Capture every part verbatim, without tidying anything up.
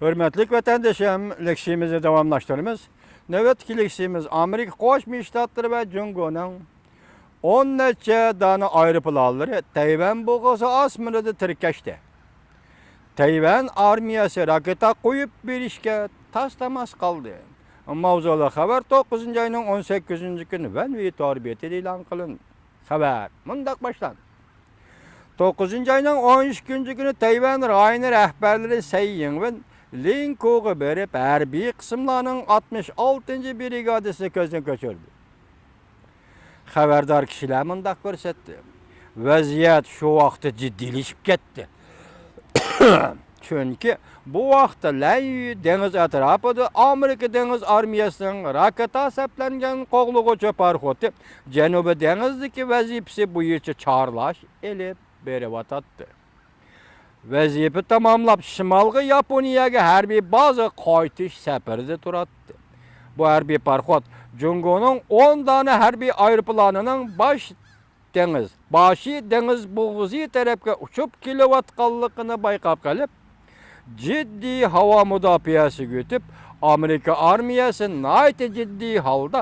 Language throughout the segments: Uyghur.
ھۆرمەتلىك ۋەتەندىشىم، لېكسىيىمىزنى داۋاملاشتۇرىمىز. نۆۋەتتىكى لېكسىيىمىز ئامېرىكا قوشما شتاتلىرى ۋە جۇڭگونىڭ ئون نەچچە دانە ئايروپىلانلىرى تەيۋەن بوغۇزى ئاسمىنىدا تىركەشتى. تەيۋەن ئارمىيەسى راكېتا قويۇپ بېرىشكە تاس-تاماس قالدى. ماۋزۇلۇق خەۋەر توققۇزىنچى ئاينىڭ ئون سەككىزىنچى كۈنى ۋەنۋى تور بېتىدە ئېلان قىلىندى. خەۋەر مۇنداق باشلاندى. توققۇزىنچى ئاينىڭ ئون ئىككىنچى كۈنى تەيۋەن رايونى رەھبەرلىرى سەي يىڭۋېن لىنكوغا بېرىپ، ھەربىي قىسىملارنىڭ ئاتمىش ئالتىنچى برىگادىسىنى كۆزدىن كەچۈردى. خەۋەردار كىشىلەر مۇنداق كۆرسەتتى: ۋەزىيەت شۇ ۋاقىتتا جىددىيلىشىپ كەتتى. چۈنكى بۇ ۋاقىتتا لەنيۈ دېڭىز ئەتراپىدا ئامېرىكا دېڭىز ئارمىيەسىنىڭ راكېتا سەپلەنگەن قوغلىغۇچى پاراخوتى جەنۇبىي دېڭىزدىكى ۋەزىپىسى بويىچە چارلاش ئېلىپ بېرىۋاتاتتى. ۋەزىپە تاماملاپ، شىمالغا ياپونىيەگە ھەربىي بازىغا قايتىش سەپىرىدە تۇراتتى. بۇ ھەربىي پاراخوت جۇڭگونىڭ ئون دانە ھەربىي ئايروپىلانىنىڭ باش دېڭىز، باشى دېڭىز بوغۇزى تەرەپكە ئۇچۇپ كېلىۋاتقانلىقىنى بايقاپ قېلىپ، جىددىي ھاۋا مۇداپىئەسىگە ئۆتۈپ، ئامېرىكا ئارمىيەسى ناھايىتى جىددىي ھالدا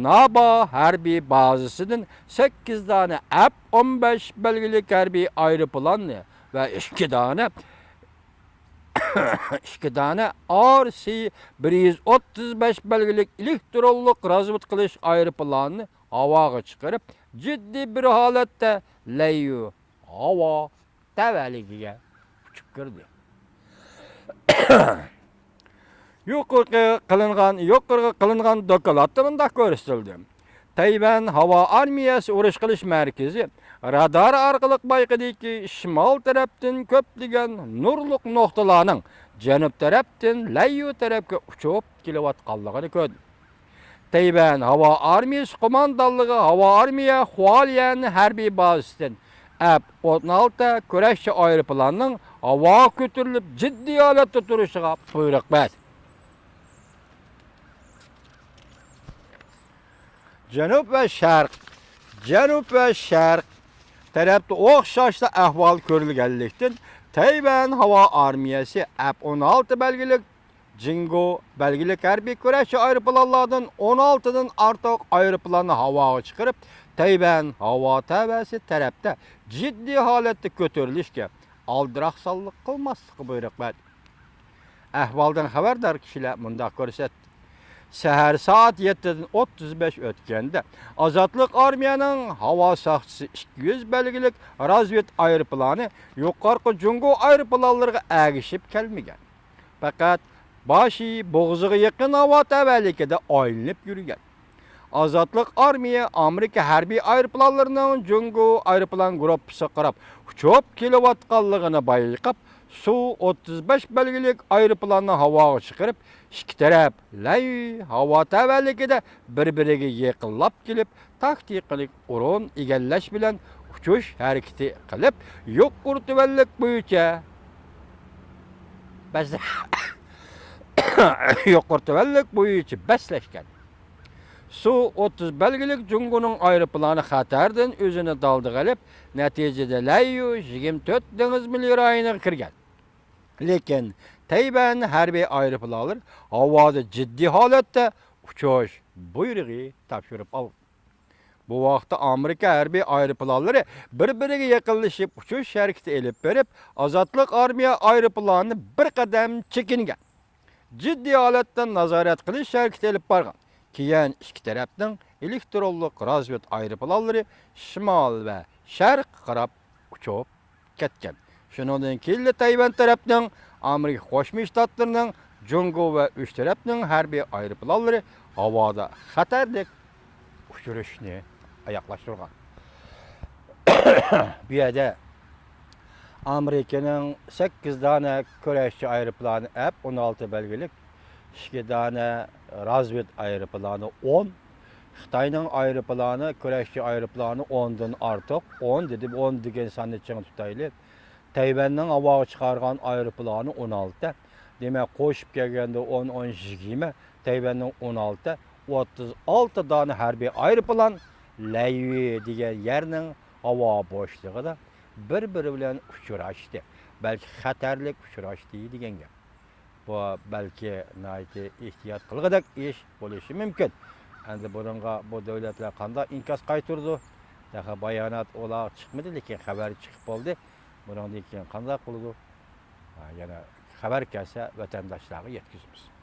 نابا ھەربىي بازىسىدىن سەككىز دانە ئەپ ئون بەش بەلگىلىك ھەربىي ئايروپىلاننى ۋە ئىككى دانە، ئىككى دانە ئار سى بىر يۈز ئوتتۇز بەش بەلگىلىك ئېلېكترونلۇق رازۋېدكا قىلىش ئايروپىلانىنى ھاۋاغا چىقىرىپ، جىددىي بىر ھالەتتە لەييۇ ھاۋا تەۋەلىكىگە ئۇچۇپ كىردى. يۇقىرىقى قىلىنغان، يۇقىرىقى قىلىنغان دوكلاتتا مۇنداق كۆرسىتىلدى: تەيۋەن ھاۋا ئارمىيەسى ئۇرۇش قىلىش مەركىزى رادار ئارقىلىق بايقىدىكى، شىمال تەرەپتىن كۆپلىگەن نۇرلۇق نۇقتىلارنىڭ جەنۇب تەرەپتىن لەييۇ تەرەپكە ئۇچۇپ كېلىۋاتقانلىقىنى كۆردى. تەيۋەن ھاۋا ئارمىيەسى قوماندانلىقى ھاۋا ئارمىيە خۇاليەن ھەربىي بازىسىدىن ئەپ ئون ئالتە كۈرەشچى ئايروپىلاننىڭ ھاۋاغا كۆتۈرۈلۈپ، جىددىي ھالەتتە تۇرۇشىغا بۇيرۇق بەردى. جەنۇب ۋە شەرق، جەنۇب ۋە شەرق تەرەپتە ئوخشاشلا ئەھۋال كۆرۈلگەنلىكتىن، تەيۋەن ھاۋا ئارمىيەسى ئەپ ئون ئالتە بەلگىلىك جىڭگو بەلگىلىك ھەربىي كۈرەشچى ئايروپىلانلاردىن ئون ئالتىدىن ئارتۇق ئايروپىلاننى ھاۋاغا چىقىرىپ، تەيۋەن ھاۋا تەۋەسى تەرەپتە جىددىي ھالەتتە كۆتۈرۈلۈشكە، ئالدىراقسانلىق قىلماسلىققا بۇيرۇق بەردى. ئەھۋالدىن خەۋەردار كىشىلەر مۇنداق كۆرسەتتى: سەھەر سائەت يەتتىدىن ئوتتۇز بەش ئۆتكەندە، ئازادلىق ئارمىيەنىڭ ھاۋا ساقچىسى ئىككى يۈز بەلگىلىك رازۋېد ئايروپىلانى يۇقارقى جۇڭگو ئايروپىلانلىرىغا ئەگىشىپ كەلمىگەن. پەقەت باشى بوغۇزىغا يېقىن ھاۋا تەۋەلىكىدە ئايلىنىپ يۈرگەن. ئازادلىق ئارمىيە ئامېرىكا ھەربىي ئايروپىلانلىرىنىڭ جۇڭگو ئايروپىلان گۇرۇپپىسىغا قاراپ ئۇچۇپ كېلىۋاتقانلىقىنى بايقاپ، سۇ ئوتتۇز بەش بەلگىلىك ئايروپىلاننى ھاۋاغا چىقىرىپ، ئىككى تەرەپ لەي ھاۋا تەۋەلىكىدە بىر-بىرىگە يېقىنلاپ كېلىپ، تاكتىكىلىق ئورۇن ئىگىلەش بىلەن ئۇچۇش ھەرىكىتى قىلىپ، يۇقىرى تۆۋەنلىك بويىچە بەس-، يۇقىرى تۆۋەنلىك بويىچە بەسلەشكەن. سۇ ئوتتۇز بەلگىلىك جۇڭگونىڭ ئايروپىلانى خەتەردىن ئۆزىنى دالدىغا ئېلىپ، نەتىجىدە لەييۇ يىگىرمە تۆت دېڭىز مىلى رايونىغا كىرگەن. لېكىن تەيۋەن ھەربىي ئايروپىلانلىرى ھاۋادا جىددىي ھالەتتە ئۇچۇش بۇيرۇقى تاپشۇرۇپ ئالغان. بۇ ۋاقىتتا ئامېرىكا ھەربىي ئايروپىلانلىرى بىر-بىرىگە يېقىنلىشىپ ئۇچۇش ھەرىكىتى ئېلىپ بېرىپ، ئازادلىق ئارمىيە ئايروپىلانى بىر قەدەم چېكىنگەن. جىددىي ھالەتتە نازارەت قىلىش ھەرىكىتى ئېلىپ بارغان. كېيىن ئىككى تەرەپنىڭ ئېلېكترونلۇق رازۋېد ئايروپىلانلىرى شىمال ۋە شەرققە قاراپ ئۇچۇپ كەتكەن. شۇنىڭدىن كېيىنلا تەيۋەن تەرەپنىڭ، ئامېرىكا قوشما شتاتلىرىنىڭ، جۇڭگو ۋە ئۈچ تەرەپنىڭ ھەربىي ئايروپىلانلىرى ھاۋادا خەتەرلىك ئۇچۇرۇشنى ئاياغلاشتۇرغان. بۇ يەردە ئامېرىكىنىڭ سەككىز دانە كۈرەشچى ئايروپىلانى، ئەپ ئون ئالتە بەلگىلىك، ئىككى دانە رازۋېد ئايروپىلانى، ئون، خىتاينىڭ ئايروپىلانى، كۈرەشچى ئايروپىلانى ئوندىن ئارتۇق، ئون دېدىم، ئون دېگەن ساننى چىڭ تۇتايلى. تەيۋەننىڭ ھاۋاغا چىقارغان ئايروپىلانى ئون ئالتە. دېمەك، قوشۇپ كەلگەندە ئون، ئون يىگىرمە، تەيۋەننىڭ ئون ئالتە، ئوتتۇز ئالتە دانە ھەربىي ئايروپىلان لەيۋې دېگەن يەرنىڭ ھاۋا بوشلۇقىدا بىر-بىرى بىلەن ئۇچراشتى. بەلكى خەتەرلىك ئۇچراشتى دېگەن گەپ. بۇ بەلكى ناھايىتى ئېھتىيات قىلغۇدەك ئىش بولۇشى مۇمكىن. ئەمدى بۇنىڭغا بۇ دۆلەتلەر قانداق ئىنكاس قايتۇرىدۇ؟ تېخى بايانات ئۇلارغا چىقمىدى، لېكىن خەۋەر چىقىپ بولدى. بۇنىڭدىن كېيىن قانداق بولىدۇ؟ ھە، يەنە خەۋەر كەلسە ۋەتەنداشلارغا يەتكۈزىمىز.